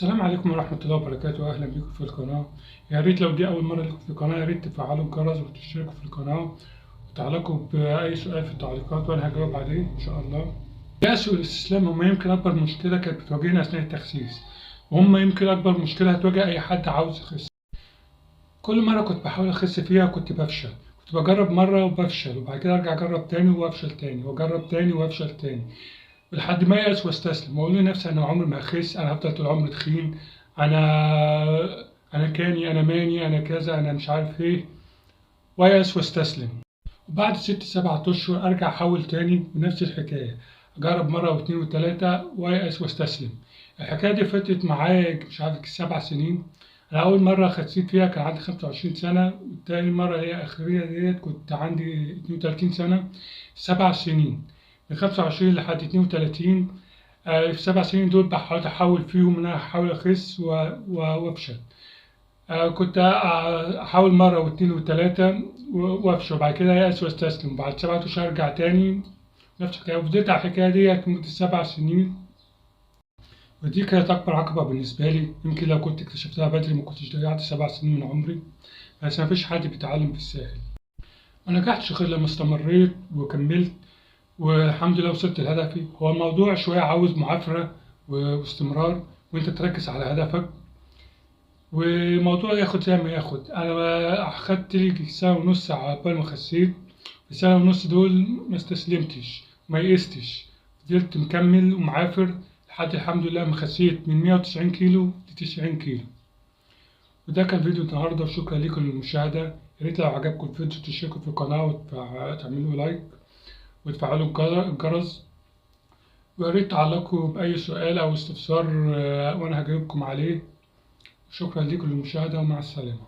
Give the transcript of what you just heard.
السلام عليكم ورحمة الله وبركاته، أهلا بكم في القناة. يا ريت لو دي أول مرة لكم في القناة يا ريت تفعلوا الجرس وتشتركوا في القناة وتعلقوا بأي سؤال في التعليقات وأنا هجاوب عليه إن شاء الله. اليأس والاستسلام هما يمكن أكبر مشكلة كانت بتواجهنا أثناء التخسيس، وهم يمكن أكبر مشكلة هتواجه أي حد عاوز يخس. كل مرة كنت بحاول أخس فيها كنت بفشل، كنت بجرب مرة وبفشل، وبعد كده أرجع أجرب تاني وأفشل تاني، وأجرب تاني وأفشل تاني، لحد ما يأس واستسلم واقول لنفسي انا عمري ما هخس، انا هفضل طول عمري تخين، انا كاني، انا ماني، انا كذا، انا مش عارف ايه، ويأس واستسلم. وبعد 6 7 اشهر ارجع احاول تاني ونفس الحكايه، اجرب مره واثنين وثلاثه ويأس واستسلم. الحكايه دي فضلت معايا مش عارف 7 سنين. انا اول مره خسيت فيها كان عندي 25 سنه، والتاني مره هي اخريه ديت كنت عندي 32 سنه. 7 سنين من 25 لحد 32، في 7 سنين دول بحاول احاول فيهم ان انا احاول اخس وافشل. كنت احاول مره واثنين وثلاثه وافشل، وبعد كده يأس واستسلم، وبعد 7 اشهر ارجع تاني نفس الحكايه، وفضلت على الحكايه ديت لمده 7 سنين. ودي كانت اكبر عقبه بالنسبه لي، يمكن لو كنت اكتشفتها بدري ما كنتش ضيعت 7 سنين من عمري، بس ما فيش حد بيتعلم بالساهل. ما نجحتش غير لما استمريت وكملت، والحمد لله وصلت لهدفي. هو الموضوع شوية عاوز معافرة واستمرار، وانت تركز على هدفك، وموضوع ياخد زي ما ياخد. انا اخدت لي 1.5 سنة عقبال ما خسيت. 1.5 سنة دول ما استسلمتش ما يئستش، فضلت مكمل ومعافر لحد الحمد لله ما خسيت من 190 كيلو ل 90 كيلو. وده كان فيديو النهارده، وشكرا لكم للمشاهدة. يا ريت لو عجبكم الفيديو تشتركوا في القناة وتعملوا لايك وتفعلوا الجرس، ويا ريت تعلقوا بأي سؤال أو استفسار وأنا هجاوبكم عليه. شكرا لكم للمشاهدة ومع السلامة.